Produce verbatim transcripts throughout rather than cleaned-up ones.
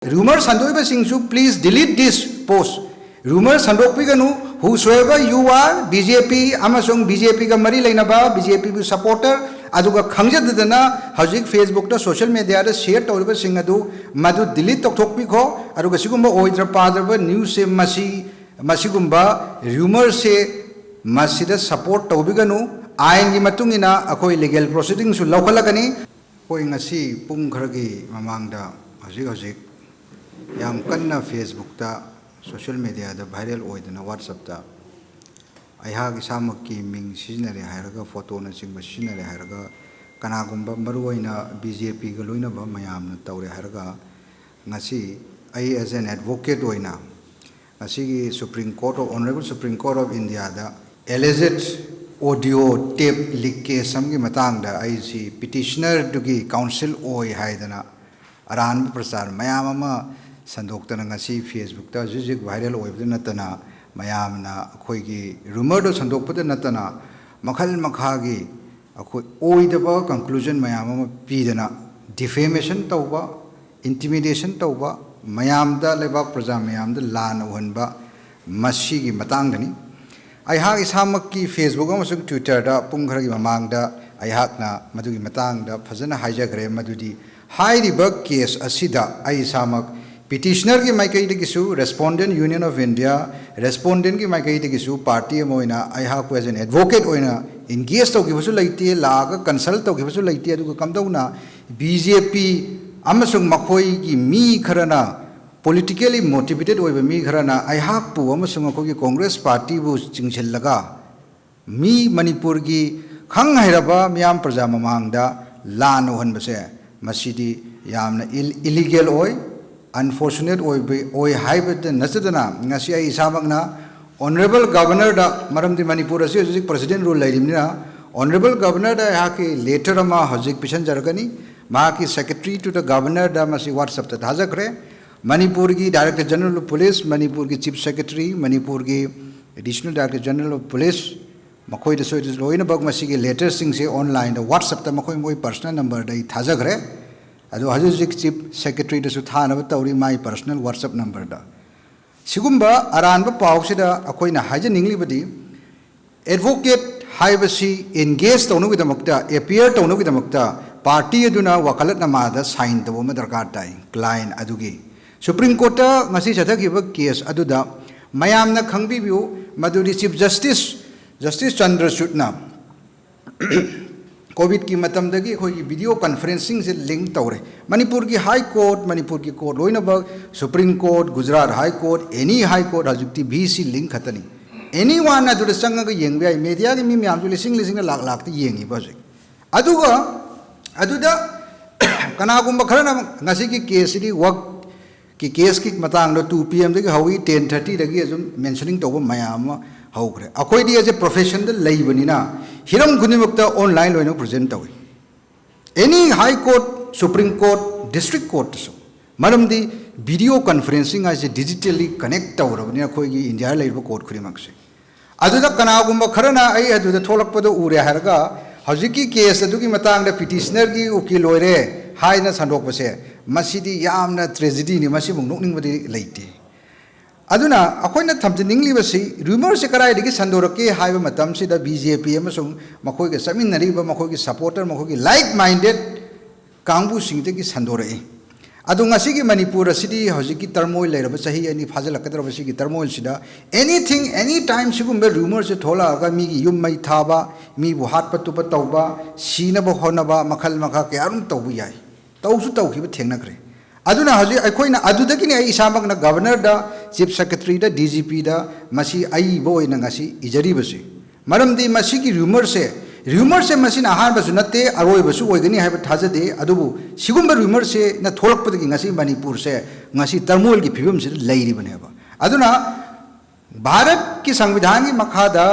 Rumor ꯁꯟꯗꯣꯛꯏꯕꯁꯤꯡꯁꯨ, please delete this post. Rumor ꯁꯟꯗꯣꯛꯄꯤꯒꯅꯨ꯫ Whosoever you are, B J P ꯑꯃꯁꯨꯡ B J P ꯒ ꯃꯔꯤ ꯂꯩꯅꯕ, B J P ꯕꯨ supporter, ꯑꯗꯨꯒ ꯈꯪꯖꯗꯗꯅ ꯍꯧꯖꯤꯛ Facebook ꯇ, social media ꯗ share ꯇꯧꯔꯤꯕꯁꯤꯡ ꯑꯗꯨ, ꯃꯗꯨ delete ꯇꯧꯊꯣꯛꯄꯤꯈꯣ꯫ ꯑꯗꯨꯒ ꯁꯤꯒꯨꯝꯕ ꯑꯣꯏꯗ꯭ꯔ ꯄꯥꯗ꯭ꯔꯕ news ꯁꯦ, ꯃꯁꯤ, ꯃꯁꯤꯒꯨꯝꯕ rumor ꯁꯦ, ꯃꯁꯤꯗ support ꯇꯧꯕꯤꯒꯅꯨ꯫ ꯑꯥꯏꯟꯒꯤ ꯃꯇꯨꯡ ꯏꯟꯅ ꯑꯩꯈꯣꯏ legal proceeding ꯁꯨ ꯂꯧꯈꯠꯂꯒꯅꯤ꯫ ꯑꯩꯈꯣꯏ ꯉꯁꯤ ꯄꯨꯡ ꯈꯔꯒꯤ ꯃꯃꯥꯡꯗ, ꯍꯧꯖꯤꯛ ꯍꯧꯖꯤꯛ ꯌꯥꯝ ꯀꯟꯅ Facebook ꯇ, social media ꯗ viral ꯑꯣꯏꯗꯅ, WhatsApp ꯇ ꯑꯩꯍꯥꯛ ꯏꯁꯥꯃꯛꯀꯤ ꯃꯤꯡ ꯁꯤꯖꯤꯟꯅꯔꯦ ꯍꯥꯏꯔꯒ, photo ꯅꯆꯤꯡꯕ ꯁꯤꯖꯤꯟꯅꯔꯦ ꯍꯥꯏꯔꯒ, ꯀꯅꯥꯒꯨꯝꯕ, ꯃꯔꯨꯑꯣꯏꯅ B J P ꯒ ꯂꯣꯏꯅꯕ ꯃꯌꯥꯝꯅ ꯇꯧꯔꯦ ꯍꯥꯏꯔꯒ, ꯉꯁꯤ ꯑꯩ as an advocate ꯑꯣꯏꯅ ꯉꯁꯤꯒꯤ Supreme Court of, Honorable Supreme Court of India the alleged audio tape leak case ꯑꯃꯒꯤ ꯃꯇꯥꯡꯗ ꯑꯩꯁꯤ petitioner ꯗꯨꯒꯤ counsel ꯑꯣꯏ ꯍꯥꯏꯗꯅ ꯑꯔꯥꯟꯕ ꯄ꯭ꯔꯆꯥꯔ ꯃꯌꯥꯝ ꯑꯃ ꯁꯟꯗꯣꯛꯇꯅ ꯉꯁꯤ Facebook ꯇ ꯍꯧꯖꯤꯛ ꯍꯧꯖꯤꯛ viral ꯑꯣꯏꯕꯗ ꯅꯠꯇꯅ, ꯃꯌꯥꯝꯅ ꯑꯩꯈꯣꯏꯒꯤ rumor ꯗꯣ ꯁꯟꯗꯣꯛꯄꯗ ꯅꯠꯇꯅ, ꯃꯈꯜ ꯃꯈꯥꯒꯤ ꯑꯩꯈꯣꯏ ꯑꯣꯏꯗꯕ conclusion ꯃꯌꯥꯝ ꯑꯃ ꯄꯤꯗꯅ, defamation ꯇꯧꯕ, intimidation ꯇꯧꯕ, ꯃꯌꯥꯝꯗ, ꯂꯩꯕꯥꯛ ꯄ꯭ꯔꯖꯥ ꯃꯌꯥꯝꯗ ꯂꯥꯟꯅ ꯎꯍꯟꯕ, ꯃꯁꯤꯒꯤ ꯃꯇꯥꯡꯗꯅꯤ꯫ ꯑꯩꯍꯥꯛ ꯏꯁꯥꯃꯛꯀꯤ Facebook ꯑꯃꯁꯨꯡ Twitter ꯗ ꯄꯨꯡ ꯈꯔꯒꯤ ꯃꯃꯥꯡꯗ ꯑꯩꯍꯥꯛꯅ ꯃꯗꯨꯒꯤ ꯃꯇꯥꯡꯗ ꯐꯖꯅ ꯍꯥꯏꯖꯈ꯭ꯔꯦ, ꯃꯗꯨꯗꯤ ꯍꯥꯏꯔꯤꯕ case ꯑꯁꯤꯗ ꯑꯩ ꯏꯁꯥꯃꯛ petitioner ꯒꯤ ꯃꯥꯏꯀꯩꯗꯒꯤꯁꯨ, Respondent Union of India, respondent ꯀꯤ ꯃꯥꯏꯀꯩꯗꯒꯤꯁꯨ party ꯑꯃ ꯑꯣꯏꯅ ꯑꯩꯍꯥꯛꯄꯨ as an advocate ꯑꯣꯏꯅ engage ꯇꯧꯈꯤꯕꯁꯨ ꯂꯩꯇꯦ, ꯂꯥꯛꯑꯒ consult ꯇꯧꯈꯤꯕꯁꯨ ꯂꯩꯇꯦ꯫ ꯑꯗꯨꯒ ꯀꯝꯗꯧꯅ B J P ꯑꯃꯁꯨꯡ ꯃꯈꯣꯏꯒꯤ ꯃꯤ ꯈꯔꯅ, politically motivated ꯑꯣꯏꯕ ꯃꯤ ꯈꯔꯅ ꯑꯩꯍꯥꯛꯄꯨ ꯑꯃꯁꯨꯡ ꯑꯩꯈꯣꯏꯒꯤ Congress party ꯕꯨ ꯆꯤꯡꯁꯤꯜꯂꯒ ꯃꯤ ꯃꯅꯤꯄꯨꯔꯒꯤ ꯈꯪ ꯍꯩꯔꯕ ꯃꯤꯌꯥꯝ ꯄ꯭ꯔꯖꯥ ꯃꯃꯥꯡꯗ ꯂꯥꯟꯅ ꯎꯍꯟꯕꯁꯦ, ꯃꯁꯤꯗꯤ ꯌꯥꯝꯅ ꯏꯜ-, illegal ꯑꯣꯏ, unfortunate ꯑꯣꯏꯕ, ꯑꯣꯏ ꯍꯥꯏꯕꯗ ꯅꯠꯆꯗꯅ, ꯉꯁꯤ ꯑꯩ ꯏꯁꯥꯃꯛꯅ Honorable Governor ꯗ, ꯃꯔꯝꯗꯤ ꯃꯅꯤꯄꯨꯔ ꯑꯁꯤ ꯍꯧꯖꯤꯛ President Rule ꯂꯩꯔꯤꯕꯅꯤꯅ, Honorable Governor ꯗ ꯑꯩꯍꯥꯛꯀꯤ letter ꯑꯃ ꯍꯧꯖꯤꯛ ꯄꯤꯁꯟꯖꯔꯛꯀꯅꯤ꯫ ꯃꯍꯥꯛꯀꯤ Secretary to the Governor ꯗ ꯃꯁꯤ WhatsApp ꯇ ꯊꯥꯖꯈ꯭ꯔꯦ꯫ ꯃꯅꯤꯄꯨꯔꯒꯤ Director General of Police, ꯃꯅꯤꯄꯨꯔꯒꯤ Chief Secretary, ꯃꯅꯤꯄꯨꯔꯒꯤ Additional Director General of Police, ꯃꯈꯣꯏꯗꯁꯨ ꯂꯣꯏꯅꯃꯛ ꯃꯁꯤꯒꯤ letter ꯁꯤꯡꯁꯦ online ꯗ, WhatsApp ꯇ ꯃꯈꯣꯏ ꯃꯣꯏ personal number ꯗ ꯑꯩ ꯊꯥꯖꯈ꯭ꯔꯦ꯫ ꯑꯗꯣ ꯍꯧꯖꯤꯛ ꯍꯧꯖꯤꯛ ꯆꯤꯐ ꯁꯦꯀ꯭ꯔꯦꯇꯔꯤꯗꯁꯨ ꯊꯥꯅꯕ ꯇꯧꯔꯤ, ꯃꯥꯒꯤ ꯄꯔꯁꯅꯦꯜ ꯋꯥꯠꯁꯑꯦꯞ ꯅꯝꯕꯔꯗ꯫ ꯁꯤꯒꯨꯝꯕ ꯑꯔꯥꯟꯕ ꯄꯥꯎꯁꯤꯗ ꯑꯩꯈꯣꯏꯅ ꯍꯥꯏꯖꯅꯤꯡꯂꯤꯕꯗꯤ, ꯑꯦꯗꯚꯣꯀꯦꯠ ꯍꯥꯏꯕꯁꯤ ꯑꯦꯟꯒꯦꯖ ꯇꯧꯅꯕꯒꯤꯗꯃꯛꯇ, ꯑꯦꯄꯤꯌꯔ ꯇꯧꯅꯕꯒꯤꯗꯃꯛꯇ ꯄꯥꯔꯇꯤ ꯑꯗꯨꯅ ꯋꯥꯀꯂꯠꯅꯃꯥꯗ ꯁꯥꯏꯟ ꯇꯧꯕ ꯑꯃ ꯗꯔꯀꯥꯔ ꯇꯥꯏ, ꯀ꯭ꯂꯥꯏꯟ ꯑꯗꯨꯒꯤ꯫ ꯁꯨꯄ꯭ꯔꯤꯝ ꯀꯣꯔꯠꯇ ꯉꯁꯤ ꯆꯠꯊꯈꯤꯕ ꯀꯦꯁ ꯑꯗꯨꯗ ꯃꯌꯥꯝꯅ ꯈꯪꯕꯤꯌꯨ, ꯃꯗꯨꯗꯤ ꯆꯤꯐ ꯖꯁꯇꯤꯁ, ꯖꯁꯇꯤꯁ ꯆꯟꯗ꯭ꯔꯆꯨꯗꯅ ꯀꯣꯚꯤꯗꯀꯤ ꯃꯇꯝꯗꯒꯤ ꯑꯩꯈꯣꯏꯒꯤ ꯚꯤꯗꯤꯑꯣ ꯀꯟꯐꯔꯦꯟꯁꯤꯡꯁꯦ ꯂꯤꯡ ꯇꯧꯔꯦ꯫ ꯃꯅꯤꯄꯨꯔꯒꯤ ꯍꯥꯏ ꯀꯣꯔꯠ, ꯃꯅꯤꯄꯨꯔꯒꯤ ꯀꯣꯔꯠ ꯂꯣꯏꯅꯃꯛ, supreme court, Gujarat high court, any high court, ꯍꯧꯖꯤꯛꯇꯤ ꯚꯤ ꯁꯤ ꯂꯤꯡ ꯈꯛꯇꯅꯤ꯫ ꯑꯦꯅꯤ ꯋꯥꯟ ꯑꯗꯨꯗ ꯆꯪꯉꯒ ꯌꯦꯡꯕ ꯌꯥꯏ꯫ ꯃꯦꯗꯤꯌꯥꯒꯤ ꯃꯤ ꯃꯌꯥꯝꯁꯨ ꯂꯤꯁꯤꯡ ꯂꯤꯁꯤꯡꯅ, ꯂꯥꯛ ꯂꯥꯛꯇ ꯌꯦꯡꯉꯤꯕ ꯍꯧꯖꯤꯛ꯫ ꯑꯗꯨꯒ ꯑꯗꯨꯗ ꯀꯅꯥꯒꯨꯝꯕ ꯈꯔꯅ ꯉꯁꯤꯒꯤ ꯀꯦꯁꯁꯤꯗꯤ ꯋꯛ ꯀꯤ ꯀꯦꯁꯀꯤ ꯃꯇꯥꯡꯗ ꯇꯨ ꯄꯤ ꯑꯦꯝꯗꯒꯤ ꯍꯧꯏ, ꯇꯦꯟ ꯊꯥꯔꯇꯤꯗꯒꯤ ꯑꯗꯨꯝ ꯃꯦꯟꯁꯅꯤꯡ ꯇꯧꯕ ꯃꯌꯥꯝ ꯑꯃ ꯍꯧꯈ꯭ꯔꯦ꯫ ꯑꯩꯈꯣꯏꯗꯤ ꯑꯦꯖ ꯑꯦ ꯄ꯭ꯔꯣꯐꯦꯁꯟꯗ ꯂꯩꯕꯅꯤꯅ ꯍꯤꯔꯝ ꯈꯨꯗꯤꯡꯃꯛꯇ ꯑꯣꯟꯂꯥꯏꯟ ꯂꯣꯏꯅ ꯄ꯭ꯔꯖꯦꯟ ꯇꯧꯏ꯫ Any high court, supreme court, district ꯀꯣꯔꯠꯇꯁꯨ꯫ ꯃꯔꯝꯗꯤ ꯚꯤꯗꯤꯑꯣ ꯀꯟꯐꯔꯦꯟꯁꯤꯡ ꯍꯥꯏꯁꯦ ꯗꯤꯖꯤꯇꯦꯜꯂꯤ ꯀꯅꯦꯛ ꯇꯧꯔꯕꯅꯤꯅ ꯑꯩꯈꯣꯏꯒꯤ ꯏꯟꯗꯤꯌꯥꯗ ꯂꯩꯔꯤꯕ ꯀꯣꯔꯠ ꯈꯨꯗꯤꯡꯃꯛꯁꯦ꯫ ꯑꯗꯨꯗ ꯀꯅꯥꯒꯨꯝꯕ ꯈꯔꯅ ꯑꯩ ꯑꯗꯨꯗ ꯊꯣꯛꯂꯛꯄꯗ ꯎꯔꯦ ꯍꯥꯏꯔꯒ ꯍꯧꯖꯤꯛꯀꯤ ꯀꯦꯁ ꯑꯗꯨꯒꯤ ꯃꯇꯥꯡꯗ ꯄꯤꯇꯤꯁꯅꯔꯒꯤ ꯎꯀꯤꯜ ꯑꯣꯏꯔꯦ ꯍꯥꯏꯅ ꯁꯟꯗꯣꯛꯄꯁꯦ, ꯃꯁꯤꯗꯤ ꯌꯥꯝꯅ ꯇ꯭ꯔꯦꯖꯤꯗꯤꯅꯤ, ꯃꯁꯤꯃꯨꯛ ꯅꯣꯛꯅꯤꯡꯕꯗꯤ ꯂꯩꯇꯦ꯫ ꯑꯗꯨꯅ ꯑꯩꯈꯣꯏꯅ ꯊꯝꯖꯅꯤꯡꯂꯤꯕꯁꯤ, ꯔꯨꯃꯔꯁꯦ ꯀꯗꯥꯏꯗꯒꯤ ꯁꯟꯗꯣꯔꯛꯀꯦ ꯍꯥꯏꯕ ꯃꯇꯝꯁꯤꯗ ꯕꯤ ꯖꯦ ꯄꯤ ꯑꯃꯁꯨꯡ ꯃꯈꯣꯏꯒ ꯆꯠꯃꯤꯟꯅꯔꯤꯕ ꯃꯈꯣꯏꯒꯤ ꯁꯄꯣꯔꯇꯔ, ꯃꯈꯣꯏꯒꯤ ꯂꯥꯏꯛ ꯃꯥꯏꯟꯗꯦꯠ ꯀꯥꯡꯕꯨꯁꯤꯡꯗꯒꯤ ꯁꯟꯗꯣꯔꯛꯏ꯫ ꯑꯗꯣ ꯉꯁꯤꯒꯤ ꯃꯅꯤꯄꯨꯔ ꯑꯁꯤꯗꯤ ꯍꯧꯖꯤꯛꯀꯤ ꯇꯔꯃꯣꯏꯜ ꯂꯩꯔꯕ, ꯆꯍꯤ ꯑꯅꯤ ꯐꯥꯖꯤꯜꯂꯛꯀꯗꯧꯔꯕ ꯁꯤꯒꯤ ꯇꯔꯃꯣꯏꯜꯁꯤꯗ, ꯑꯦꯅꯤꯊꯤꯡ, ꯑꯦꯅꯤ ꯇꯥꯏꯝ ꯁꯤꯒꯨꯝꯕ ꯔꯨꯃꯔꯁꯦ ꯊꯣꯛꯂꯛꯑꯒ ꯃꯤꯒꯤ ꯌꯨꯝ ꯃꯩ ꯊꯥꯕ, ꯃꯤꯕꯨ ꯍꯥꯠꯄ ꯇꯨꯞꯄ ꯇꯧꯕ, ꯁꯤꯅꯕ ꯍꯣꯠꯅꯕ, ꯃꯈꯜ ꯃꯈꯥ ꯀꯌꯥ ꯑꯗꯨꯝ ꯇꯧꯕ ꯌꯥꯏ꯫ ꯇꯧꯁꯨ ꯇꯧꯈꯤꯕ ꯊꯦꯡꯅꯈ꯭ꯔꯦ꯫ ꯑꯗꯨꯅ ꯍꯧꯖꯤꯛ ꯑꯩꯈꯣꯏꯅ, ꯑꯗꯨꯗꯒꯤꯅꯤ ꯑꯩ ꯏꯁꯥꯃꯛꯅ ꯒꯕꯔꯅꯔꯗ, ꯆꯤꯐ ꯁꯦꯀ꯭ꯔꯦꯇꯔꯤꯗ, ꯗꯤ ꯖꯤ ꯄꯤꯗ ꯃꯁꯤ ꯑꯏꯕ ꯑꯣꯏꯅ ꯉꯁꯤ ꯏꯖꯔꯤꯕꯁꯤ꯫ ꯃꯔꯝꯗꯤ ꯃꯁꯤꯒꯤ ꯔꯨꯃꯔꯁꯦ, ꯔꯨꯃꯔꯁꯦ ꯃꯁꯤꯅ ꯑꯍꯥꯟꯕꯁꯨ ꯅꯠꯇꯦ, ꯑꯔꯣꯏꯕꯁꯨ ꯑꯣꯏꯒꯅꯤ ꯍꯥꯏꯕ ꯊꯥꯖꯗꯦ꯫ ꯑꯗꯨꯕꯨ ꯁꯤꯒꯨꯝꯕ ꯔꯨꯃꯔꯁꯦꯅ ꯊꯣꯛꯂꯛꯄꯗꯒꯤ ꯉꯁꯤ ꯃꯅꯤꯄꯨꯔꯁꯦ ꯉꯁꯤ ꯇꯔꯃꯣꯏꯜꯒꯤ ꯐꯤꯕꯝꯁꯤꯗ ꯂꯩꯔꯤꯕꯅꯦꯕ꯫ ꯑꯗꯨꯅ ꯚꯥꯔꯠꯀꯤ ꯁꯪꯕꯤꯙꯥꯟꯒꯤ ꯃꯈꯥꯗ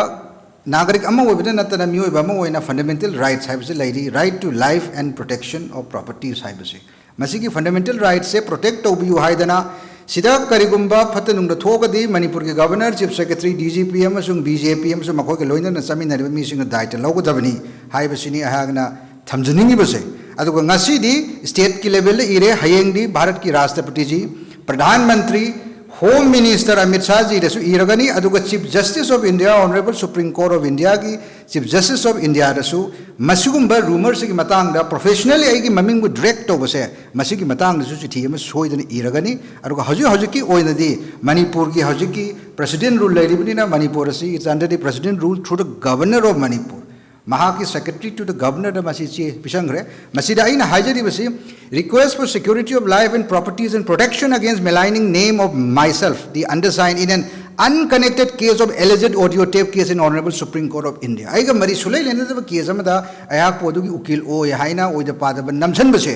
ꯅꯥꯒꯔꯤꯛ ꯑꯃ ꯑꯣꯏꯕꯗ ꯅꯠꯇꯅ ꯃꯤꯑꯣꯏꯕ ꯑꯃ ꯑꯣꯏꯅ ꯐꯟꯗꯥꯃꯦꯟꯇꯦꯜ ꯔꯥꯏꯠꯁ ꯍꯥꯏꯕꯁꯤ ꯂꯩꯔꯤ, right to life and protection of properties ꯍꯥꯏꯕꯁꯤ꯫ ꯃꯁꯤꯒꯤ ꯐꯟꯗꯥꯃꯦꯟꯇꯦꯜ ꯔꯥꯏꯠꯁꯦ ꯄ꯭ꯔꯣꯇꯦꯛ ꯇꯧꯕꯤꯌꯨ ꯍꯥꯏꯗꯅ ꯁꯤꯗ ꯀꯔꯤꯒꯨꯝꯕ ꯐꯠꯇ ꯅꯨꯡꯗ ꯊꯣꯛꯑꯒꯗꯤ ꯃꯅꯤꯄꯨꯔꯒꯤ governor, chief secretary, D G P ꯑꯃꯁꯨꯡ ꯕꯤ ꯖꯦ ꯄꯤ ꯑꯃꯁꯨꯡ ꯃꯈꯣꯏꯒ ꯂꯣꯏꯅꯅ ꯆꯠꯃꯤꯟꯅꯔꯤꯕ ꯃꯤꯁꯤꯡꯅ ꯗꯥꯏꯇ ꯂꯧꯒꯗꯕꯅꯤ ꯍꯥꯏꯕꯁꯤꯅꯤ ꯑꯩꯍꯥꯛꯅ ꯊꯝꯖꯅꯤꯡꯉꯤꯕꯁꯦ꯫ ꯑꯗꯨꯒ ꯉꯁꯤꯗꯤ stateꯀꯤ levelꯗ ꯏꯔꯦ, ꯍꯌꯦꯡꯗꯤ ꯚꯥꯔꯠꯀꯤ ꯔꯥꯁꯇ꯭ꯔꯄꯇꯤꯖꯤ, ꯄ꯭ꯔꯙꯥꯟ ꯃꯟꯇ꯭ꯔꯤ, Home Minister ꯑꯃꯤꯠ ꯁꯥꯍꯖꯤꯗꯁꯨ ꯏꯔꯒꯅꯤ, ꯑꯗꯨꯒ Chief Justice of India, Honorable Supreme Court of Indiaꯒꯤ Chief Justice of Indiaꯗꯁꯨ ꯃꯁꯤꯒꯨꯝꯕ rumourꯁꯤꯒꯤ ꯃꯇꯥꯡꯗ professionally ꯑꯩꯒꯤ ꯃꯃꯤꯡꯕꯨ drag ꯇꯧꯕꯁꯦ, ꯃꯁꯤꯒꯤ ꯃꯇꯥꯡꯗꯁꯨ ꯆꯤꯊꯤ ꯑꯃ ꯁꯣꯏꯗꯅ ꯏꯔꯒꯅꯤ꯫ ꯑꯗꯨꯒ ꯍꯧꯖꯤꯛ ꯍꯧꯖꯤꯛꯀꯤ ꯑꯣꯏꯅꯗꯤ ꯃꯅꯤꯄꯨꯔꯒꯤ ꯍꯧꯖꯤꯛꯀꯤ President Rule ꯂꯩꯔꯤꯕꯅꯤꯅ, ꯃꯅꯤꯄꯨꯔ ꯑꯁꯤ is under the President Rule through the Governor of Manipur꯫ ꯃꯍꯥꯛꯀꯤ Secretary to the Governorꯗ ꯃꯁꯤ ꯆꯦ ꯄꯤꯁꯟꯈ꯭ꯔꯦ꯫ ꯃꯁꯤꯗ ꯑꯩꯅ ꯍꯥꯏꯖꯔꯤꯕꯁꯤ, "Request for security of life and properties and protection against maligning name of myself, the undersigned, in an unconnected case of alleged audio tape case in Honorable Supreme Court of India"꯫ ꯑꯩꯒ ꯃꯔꯤ ꯁꯨꯂꯩ ꯂꯩꯅꯗꯕ case ꯑꯃꯗ ꯑꯩꯍꯥꯛꯄꯨ ꯑꯗꯨꯒꯤ ꯎꯀꯤꯜ ꯑꯣꯏ ꯍꯥꯏꯅ ꯑꯣꯏꯗ ꯄꯥꯗꯕ ꯅꯝꯁꯤꯟꯕꯁꯦ,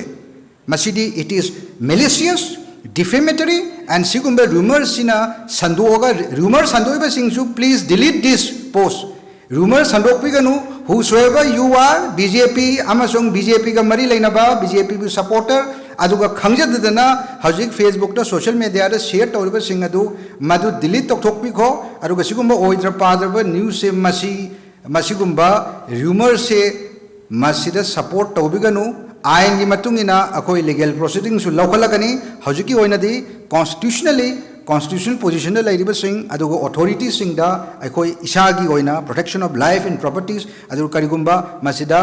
ꯃꯁꯤꯗꯤ it is malicious, defamatory, and ꯁꯤꯒꯨꯝꯕ rumourꯁꯤꯅ ꯁꯟꯗꯣꯛꯑꯒ, rumour ꯁꯟꯗꯣꯛꯏꯕꯁꯤꯡꯁꯨ please delete this post꯫ Rumour ꯁꯟꯗꯣꯛꯄꯤꯒꯅꯨ꯫ Whosoever you are, BJP ꯑꯃꯁꯨꯡ BJPꯒ ꯃꯔꯤ ꯂꯩꯅꯕ, BJPꯕꯨ supporter, ꯑꯗꯨꯒ ꯈꯪꯖꯗꯗꯅ ꯍꯧꯖꯤꯛ Facebookꯇ, social mediaꯗ share ꯇꯧꯔꯤꯕꯁꯤꯡ ꯑꯗꯨ ꯃꯗꯨ delete ꯇꯧꯊꯣꯛꯄꯤꯈꯣ꯫ ꯑꯗꯨꯒ ꯁꯤꯒꯨꯝꯕ ꯑꯣꯏꯗ꯭ꯔ ꯄꯥꯗ꯭ꯔꯕ newsꯁꯦ, ꯃꯁꯤ, ꯃꯁꯤꯒꯨꯝꯕ rumourꯁꯦ ꯃꯁꯤꯗ support ꯇꯧꯕꯤꯒꯅꯨ꯫ ꯑꯥꯏꯟꯒꯤ ꯃꯇꯨꯡ ꯏꯟꯅ ꯑꯩꯈꯣꯏ legal proceedingꯁꯨ ꯂꯧꯈꯠꯂꯛꯀꯅꯤ꯫ ꯍꯧꯖꯤꯛꯀꯤ ꯑꯣꯏꯅꯗꯤ constitutionally, constitutional positionꯗ ꯂꯩꯔꯤꯕꯁꯤꯡ, ꯑꯗꯨꯒ authorityꯁꯤꯡꯗ ꯑꯩꯈꯣꯏ ꯏꯁꯥꯒꯤ ꯑꯣꯏꯅ protection of life and properties, ꯑꯗꯨ ꯀꯔꯤꯒꯨꯝꯕ ꯃꯁꯤꯗ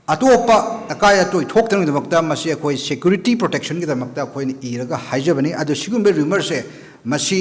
ꯑꯇꯣꯞꯄ ꯑꯀꯥꯏ ꯑꯇꯣꯏ ꯊꯣꯛꯇꯅꯕꯒꯤꯗꯃꯛꯇ ꯃꯁꯤ ꯑꯩꯈꯣꯏ security protectionꯒꯤꯗꯃꯛꯇ ꯑꯩꯈꯣꯏꯅ ꯏꯔꯒ ꯍꯥꯏꯖꯕꯅꯤ꯫ ꯑꯗꯨ ꯁꯤꯒꯨꯝꯕ rumourꯁꯦ ꯃꯁꯤ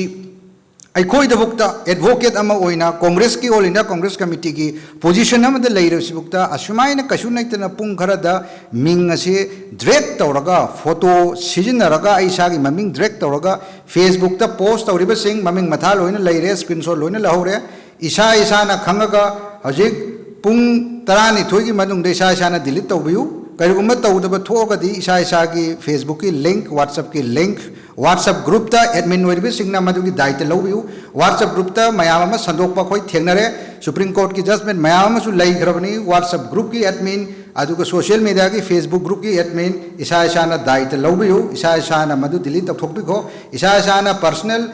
ꯑꯩꯈꯣꯏꯗꯃꯛꯇ advocate ꯑꯃ ꯑꯣꯏꯅ, Congressꯀꯤ, All India Congress Committeeꯒꯤ position ꯑꯃꯗ ꯂꯩꯔꯤꯕꯁꯤꯕꯨꯛꯇ, ꯑꯁꯨꯃꯥꯏꯅ ꯀꯩꯁꯨ ꯂꯩꯇꯅ ꯄꯨꯡ ꯈꯔꯗ ꯃꯤꯡ ꯑꯁꯤ drag ꯇꯧꯔꯒ, photo ꯁꯤꯖꯤꯟꯅꯔꯒ, ꯑꯩ ꯏꯁꯥꯒꯤ ꯃꯃꯤꯡ drag ꯇꯧꯔꯒ Facebookꯇ post ꯇꯧꯔꯤꯕꯁꯤꯡ, ꯃꯃꯤꯡ ꯃꯊꯥ ꯂꯣꯏꯅ ꯂꯩꯔꯦ, screenshot ꯂꯣꯏꯅ ꯂꯧꯍꯧꯔꯦ꯫ ꯏꯁꯥ ꯏꯁꯥꯅ ꯈꯪꯉꯒ ꯍꯧꯖꯤꯛ ꯄꯨꯡ ꯇꯔꯥꯅꯤꯊꯣꯏꯒꯤ ꯃꯅꯨꯡꯗ ꯏꯁꯥ ꯏꯁꯥꯅ delete ꯇꯧꯕꯤꯌꯨ꯫ ꯀꯔꯤꯒꯨꯝꯕ ꯇꯧꯗꯕ ꯊꯣꯛꯑꯒꯗꯤ ꯏꯁꯥ ꯏꯁꯥꯒꯤ Facebookꯀꯤ link, WhatsAppꯀꯤ link, WhatsApp groupꯇ admin ꯑꯣꯏꯔꯤꯕꯁꯤꯡꯅ ꯃꯗꯨꯒꯤ ꯗꯥꯏꯇ ꯂꯧꯕꯤꯌꯨ꯫ WhatsApp groupꯇ ꯃꯌꯥꯝ ꯑꯃ ꯁꯟꯗꯣꯛꯄ ꯑꯩꯈꯣꯏ ꯊꯦꯡꯅꯔꯦ꯫ Supreme Courtꯀꯤ judgement ꯃꯌꯥꯝ ꯑꯃꯁꯨ ꯂꯩꯈ꯭ꯔꯕꯅꯤ꯫ WhatsApp groupꯀꯤ admin, ꯑꯗꯨꯒ social mediaꯒꯤ Facebook groupꯀꯤ admin, ꯏꯁꯥ ꯏꯁꯥꯅ ꯗꯥꯏꯇ ꯂꯧꯕꯤꯌꯨ꯫ ꯏꯁꯥ ꯏꯁꯥꯅ ꯃꯗꯨ delete ꯇꯧꯊꯣꯛꯄꯤꯈꯣ꯫ ꯏꯁꯥ ꯏꯁꯥꯅ personal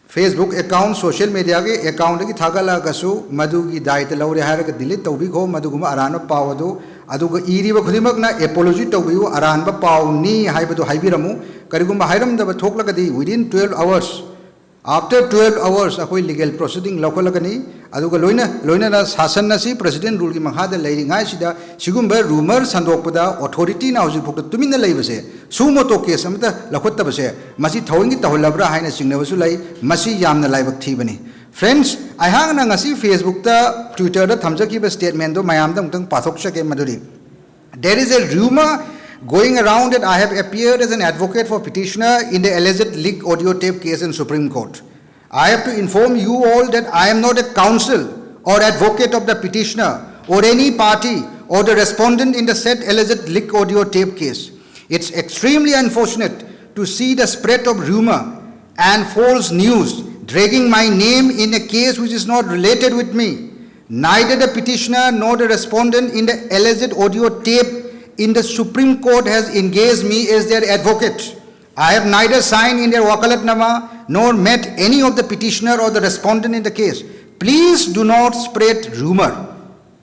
Facebook account, social mediaꯒꯤ accountꯗꯒꯤ ꯊꯥꯒꯠꯂꯛꯑꯒꯁꯨ ꯃꯗꯨꯒꯤ ꯗꯥꯏꯇ ꯂꯧꯔꯦ ꯍꯥꯏꯔꯒ delete ꯇꯧꯕꯤꯈꯣ꯫ ꯃꯗꯨꯒꯨꯝꯕ ꯑꯔꯥꯟꯕ ꯄꯥꯎ ꯑꯗꯨ ꯑꯗꯨꯒ ꯏꯔꯤꯕ ꯈꯨꯗꯤꯡꯃꯛꯅ apology ꯇꯧꯕꯤꯌꯨ, ꯑꯔꯥꯟꯕ ꯄꯥꯎꯅꯤ ꯍꯥꯏꯕꯗꯨ ꯍꯥꯏꯕꯤꯔꯝꯃꯨ꯫ ꯀꯔꯤꯒꯨꯝꯕ ꯍꯥꯏꯔꯝꯗꯕ ꯊꯣꯛꯂꯒꯗꯤ within twelve hours, after twelve hours ꯑꯩꯈꯣꯏ legal proceeding ꯂꯧꯈꯠꯂꯒꯅꯤ꯫ ꯑꯗꯨꯒ ꯂꯣꯏꯅ ꯂꯣꯏꯅꯅ ꯁꯥꯁꯟ ꯑꯁꯤ President Ruleꯒꯤ ꯃꯈꯥꯗ ꯂꯩꯔꯤꯉꯥꯏꯁꯤꯗ ꯁꯤꯒꯨꯝꯕ rumor ꯁꯟꯗꯣꯛꯄꯗ authorityꯅ ꯍꯧꯖꯤꯛ ꯐꯥꯎꯗ ꯇꯨꯃꯤꯟꯅ ꯂꯩꯕꯁꯦ, suo motu case ꯑꯃꯠꯇ ꯂꯧꯈꯠꯇꯕꯁꯦ, ꯃꯁꯤ ꯊꯑꯣꯏꯒꯤ ꯇꯧꯍꯜꯂꯕ꯭ꯔꯥ ꯍꯥꯏꯅ ꯆꯤꯡꯅꯕꯁꯨ ꯂꯩ꯫ ꯃꯁꯤ ꯌꯥꯝꯅ ꯂꯥꯏꯕꯛ ꯊꯤꯕꯅꯤ꯫ Friends, ꯑꯩꯍꯥꯛꯅ ꯉꯁꯤ Facebookꯇ, Twitterꯗ ꯊꯝꯖꯈꯤꯕ statementꯗꯣ ꯃꯌꯥꯝꯗ ꯑꯃꯨꯛꯇꯪ ꯄꯥꯊꯣꯛꯆꯒꯦ꯫ ꯃꯗꯨꯗꯤ, there is a rumor going around that I have appeared as an advocate for petitioner in the alleged leaked audio tape case in Supreme Court. I have to inform you all that I am not a counsel or advocate of the petitioner or any party or the respondent in the said alleged leaked audio tape case. It's extremely unfortunate to see the spread of rumor and false news dragging my name in a case which is not related with me. Neither the petitioner nor the respondent in the alleged audio tape in the Supreme Court has engaged me as their advocate. I have neither signed in their wakalatnama nor met any of the petitioner or the respondent in the case. Please do not spread rumor.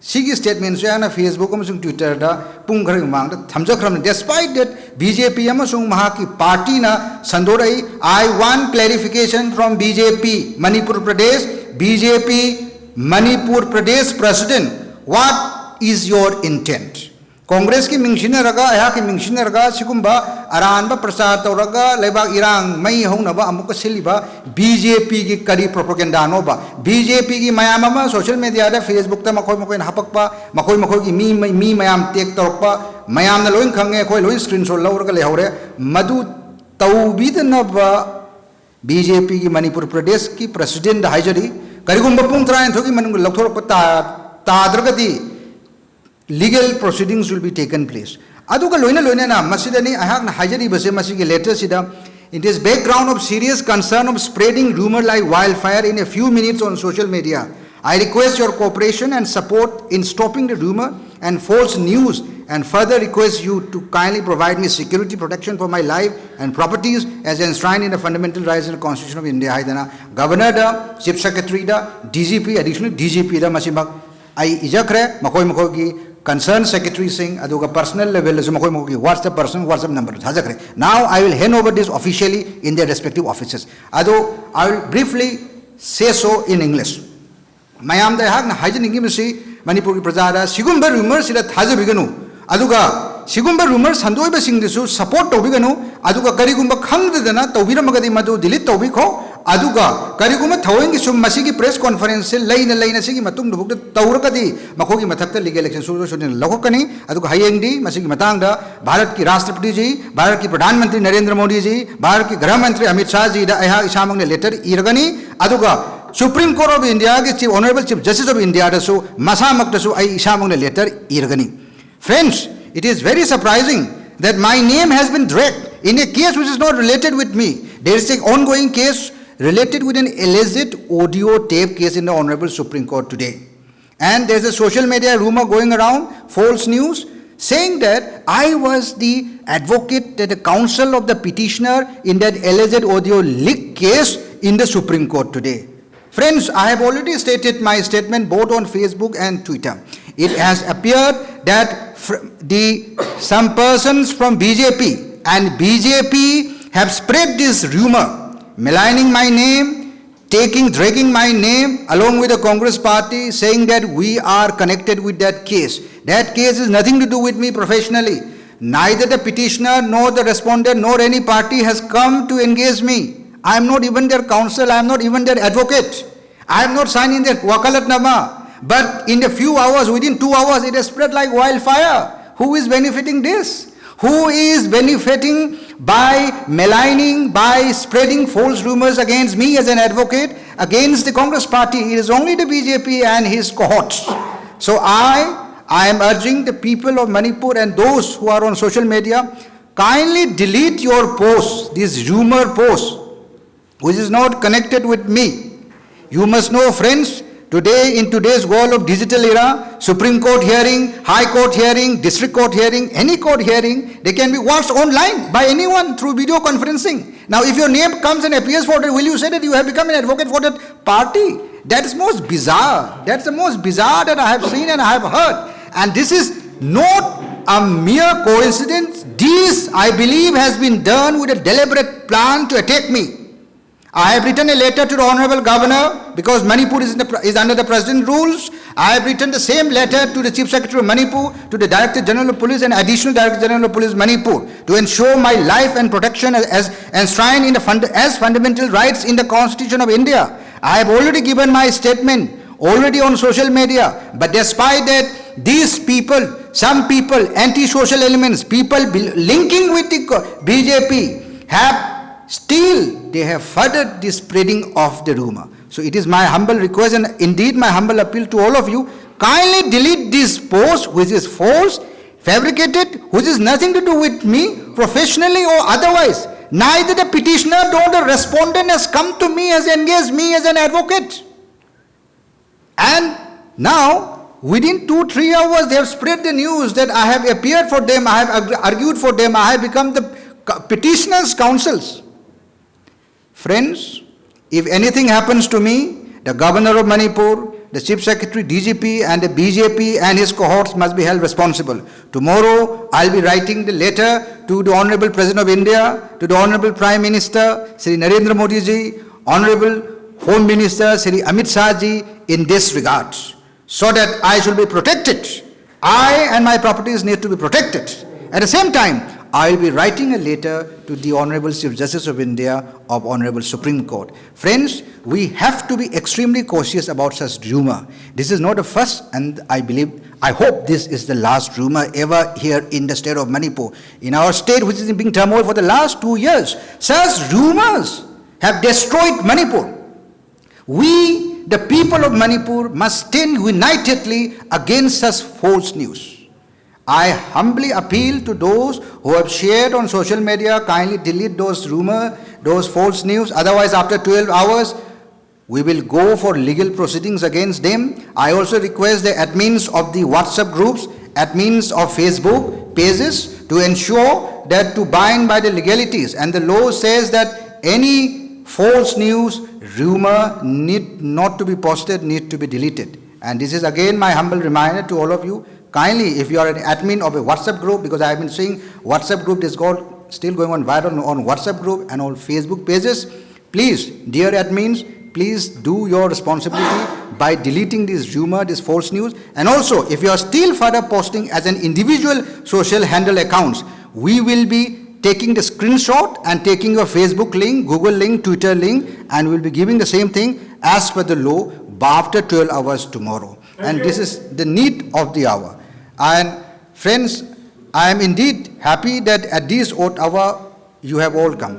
ꯁꯤꯒꯤ statementꯁꯦ ꯑꯩꯅ Facebook ꯑꯃꯁꯨꯡ Twitterꯗ ꯄꯨꯡ ꯈꯔꯒꯤ ꯃꯃꯥꯡꯗ ꯊꯝꯖꯈ꯭ꯔꯕꯅꯤ꯫ Despite that, BJP ꯑꯃꯁꯨꯡ ꯃꯍꯥꯛꯀꯤ partyꯅ ꯁꯟꯗꯣꯔꯛꯏ꯫ I want clarification from BJP Manipur Pradesh, BJP Manipur Pradesh President, what is your intent? ꯀꯣꯡꯒ꯭ꯔꯦꯁꯀꯤ ꯃꯤꯡ ꯁꯤꯖꯤꯟꯅꯔꯒ, ꯑꯩꯍꯥꯛꯀꯤ ꯃꯤꯡ ꯁꯤꯖꯤꯟꯅꯔꯒ ꯁꯤꯒꯨꯝꯕ ꯑꯔꯥꯟꯕ ꯄ꯭ꯔꯆꯥꯔ ꯇꯧꯔꯒ ꯂꯩꯕꯥꯛ ꯏꯔꯥꯡ ꯃꯩ ꯍꯧꯅꯕ ꯑꯃꯨꯛꯀ ꯁꯤꯜꯂꯤꯕ BJPꯒꯤ ꯀꯔꯤ propagandꯅꯣꯕ? BJPꯒꯤ ꯃꯌꯥꯝ ꯑꯃ social mediaꯗ, Facebookꯇ ꯃꯈꯣꯏ ꯃꯈꯣꯏꯅ ꯍꯥꯄꯛꯄ, ꯃꯈꯣꯏ ꯃꯈꯣꯏꯒꯤ ꯃꯤ, ꯃꯤ, ꯃꯤ ꯃꯌꯥꯝ tag ꯇꯧꯔꯛꯄ, ꯃꯌꯥꯝꯅ ꯂꯣꯏ ꯈꯪꯉꯦ, ꯑꯩꯈꯣꯏ ꯂꯣꯏ screenshot ꯂꯧꯔꯒ ꯂꯩꯍꯧꯔꯦ꯫ ꯃꯗꯨ ꯇꯧꯕꯤꯗꯅꯕ BJPꯒꯤ ꯃꯅꯤꯄꯨꯔ ꯄ꯭ꯔꯗꯦꯁꯀꯤ presidentꯗ ꯍꯥꯏꯖꯔꯤ, ꯀꯔꯤꯒꯨꯝꯕ ꯄꯨꯡ ꯇꯔꯥꯅꯤꯊꯣꯏꯒꯤ ꯃꯅꯨꯡꯗ ꯂꯧꯊꯣꯔꯛꯄ ꯇꯥ-, ꯇꯥꯗ꯭ꯔꯒꯗꯤ legal proceedings will be taken place. ꯑꯗꯨꯒ ꯂꯣꯏꯅ ꯂꯣꯏꯅꯅ ꯃꯁꯤꯗꯅꯤ ꯑꯩꯍꯥꯛꯅ ꯍꯥꯏꯖꯔꯤꯕꯁꯦ, ꯃꯁꯤꯒꯤ letterꯁꯤꯗ, "In this background of serious concern of spreading rumor like wildfire in a few minutes on social media, I request your cooperation and support in stopping the rumor and false news and further request you to kindly provide me security protection for my life and properties as enshrined in the fundamental rights and the Constitution of India" ꯍꯥꯏꯗꯅ Governorꯗ, Chief Secretaryꯗ, DGP, Additional DGPꯗ ꯃꯁꯤꯃꯛ ꯑꯩ ꯏꯖꯈ꯭ꯔꯦ꯫ ꯃꯈꯣꯏ ꯃꯈꯣꯏꯒꯤ concern ꯁꯦꯀ꯭ꯔꯦꯇꯔꯤꯁꯤꯡ ꯑꯗꯨꯒ personal ꯂꯦꯚꯦꯜꯗꯁꯨ ꯃꯈꯣꯏ ꯃꯈꯣꯏꯒꯤ WhatsApp personal WhatsApp ꯅꯝꯕꯔꯗꯨ ꯊꯥꯖꯈ꯭ꯔꯦ꯫ Now I will hand over this officially in their respective offices. ꯑꯗꯣ I will briefly say so in English. ꯃꯌꯥꯝꯗ ꯑꯩꯍꯥꯛꯅ ꯍꯥꯏꯖꯅꯤꯡꯉꯤꯕꯁꯤ, ꯃꯅꯤꯄꯨꯔꯒꯤ ꯄ꯭ꯔꯖꯥꯗ ꯁꯤꯒꯨꯝꯕ ꯔꯨꯃꯔꯁꯤꯗ ꯊꯥꯖꯕꯤꯒꯅꯨ, ꯑꯗꯨꯒ ꯁꯤꯒꯨꯝꯕ ꯔꯨꯃꯔ ꯁꯟꯗꯣꯛꯏꯕꯁꯤꯡꯗꯨꯁꯨ ꯁꯄꯣꯔꯠ ꯇꯧꯕꯤꯒꯅꯨ, ꯑꯗꯨꯒ ꯀꯔꯤꯒꯨꯝꯕ ꯈꯪꯗꯗꯅ ꯇꯧꯕꯤꯔꯝꯃꯒꯗꯤ ꯃꯗꯨ ꯗꯤꯂꯤꯠ ꯇꯧꯕꯤꯈꯣ꯫ ꯑꯗꯨꯒ ꯀꯔꯤꯒꯨꯝꯕ ꯊꯑꯣꯏꯒꯤꯁꯨ ꯃꯁꯤꯒꯤ ꯄ꯭ꯔꯦꯁ ꯀꯣꯟꯐꯔꯦꯟꯁꯁꯦ ꯂꯩꯅ ꯂꯩꯅ ꯁꯤꯒꯤ ꯃꯇꯨꯡꯗꯐꯥꯎꯗ ꯇꯧꯔꯒꯗꯤ ꯃꯈꯣꯏꯒꯤ ꯃꯊꯛꯇ ꯂꯤꯒꯦꯜ ꯑꯦꯛꯁꯟ ꯁꯣꯏꯗꯅ ꯂꯧꯈꯠꯀꯅꯤ꯫ ꯑꯗꯨꯒ ꯍꯌꯦꯡꯗꯤ ꯃꯁꯤꯒꯤ ꯃꯇꯥꯡꯗ ꯚꯥꯔꯠꯀꯤ ꯔꯥꯁꯇ꯭ꯔꯄꯇꯤꯖꯤ, ꯚꯥꯔꯠꯀꯤ ꯄ꯭ꯔꯙꯥꯟ ꯃꯟꯇ꯭ꯔꯤ ꯅꯔꯦꯟꯗ꯭ꯔ ꯃꯣꯗꯤꯖꯤ, ꯚꯥꯔꯠꯀꯤ ꯒ꯭ꯔꯍ ꯃꯟꯇ꯭ꯔꯤ ꯑꯃꯤꯠ ꯁꯥꯍꯖꯤꯗ ꯑꯩꯍꯥꯛ ꯏꯁꯥꯃꯛꯅ ꯂꯦꯇꯔ ꯏꯔꯒꯅꯤ꯫ ꯑꯗꯨꯒ Supreme Court of Indiaꯒꯤ Chief, Honorable Chief Justice of Indiaꯗꯁꯨ ꯃꯁꯥꯃꯛꯇꯁꯨ ꯑꯩ ꯏꯁꯥꯃꯛꯅ letter ꯏꯔꯒꯅꯤ꯫ Friends, it is very surprising that my name has been dragged in a case which is not related with me. There is an ongoing case related with an alleged audio tape case in the Honorable Supreme Court today. And there's a social media rumor going around, false news, saying that I was the advocate, that the counsel of the petitioner in that alleged audio leak case in the Supreme Court today. Friends, I have already stated my statement both on Facebook and Twitter. It has appeared that fr- the some persons from B J P and B J P have spread this rumor, maligning my name, taking, dragging my name along with the Congress party, saying that we are connected with that case. That case is nothing to do with me professionally. Neither the petitioner nor the respondent nor any party has come to engage me. I am not even their counsel, I am not even their advocate. I am not signing their wakalatnama. But in a few hours, within two hours, it has spread like wildfire. Who is benefiting this? Who is benefiting by maligning, by spreading false rumors against me as an advocate, against the Congress party? It is only the B J P and his cohorts. So I, I am urging the people of Manipur and those who are on social media, kindly delete your posts, these rumor posts, which is not connected with me. You must know, friends, today, in today's world of digital era, Supreme Court hearing, High Court hearing, District Court hearing, any court hearing, they can be watched online by anyone through video conferencing. Now, if your name comes and appears for that, will you say that you have become an advocate for that party? That is most bizarre. That's the most bizarre that I have seen and I have heard. And this is not a mere coincidence. This, I believe, has been done with a deliberate plan to attack me. I have written a letter to the Honorable Governor because Manipur is, in the, is under the President rules. I have written the same letter to the Chief Secretary of Manipur, to the Director General of Police and Additional Director General of Police Manipur to ensure my life and protection as, as enshrined in the fund, as fundamental rights in the Constitution of India. I have already given my statement already on social media, but despite that, these people, some people, anti-social elements, people bel- linking with the co- B J P, have still, they have furthered the spreading of the rumor. So it is my humble request and indeed my humble appeal to all of you, kindly delete this post which is false, fabricated, which is nothing to do with me, professionally or otherwise. Neither the petitioner nor the respondent has come to me, has engaged me as an advocate. And now, within two, three hours, they have spread the news that I have appeared for them, I have arg- argued for them, I have become the co- petitioner's counsels. Friends, if anything happens to me, the governor of Manipur, the chief secretary, D G P, and the B J P and his cohorts must be held responsible. Tomorrow, I'll be writing the letter to the Honorable President of India, to the Honorable Prime Minister, Shri Narendra Modi ji, Honorable Home Minister, Shri Amit Shah ji, in this regard, so that I should be protected. I and my properties need to be protected. At the same time, I will be writing a letter to the Honorable Chief Justice of India of Honorable Supreme Court. Friends, we have to be extremely cautious about such rumor. This is not the first, and I believe, I hope this is the last rumor ever here in the state of Manipur. In our state, which is in turmoil for the last two years, such rumors have destroyed Manipur. We, the people of Manipur, must stand unitedly against such false news. I humbly appeal to those who have shared on social media, kindly delete those rumor, those false news. Otherwise, after twelve hours, we will go for legal proceedings against them. I also request the admins of the WhatsApp groups, admins of Facebook pages to ensure that to bind by the legalities. And the law says that any false news, rumor need not to be posted, need to be deleted. And this is again my humble reminder to all of you. Kindly, if you are an admin of a WhatsApp group, because I have been seeing WhatsApp group is called, still going on viral on WhatsApp group and on Facebook pages, please, dear admins, please do your responsibility by deleting this rumor, this false news. And also, if you are still further posting as an individual social handle accounts, we will be taking the screenshot and taking your Facebook link, Google link, Twitter link, and we'll be giving the same thing as per the law after twelve hours tomorrow. And this is the need of the hour. And friends, I am indeed happy that at this odd hour you have all come.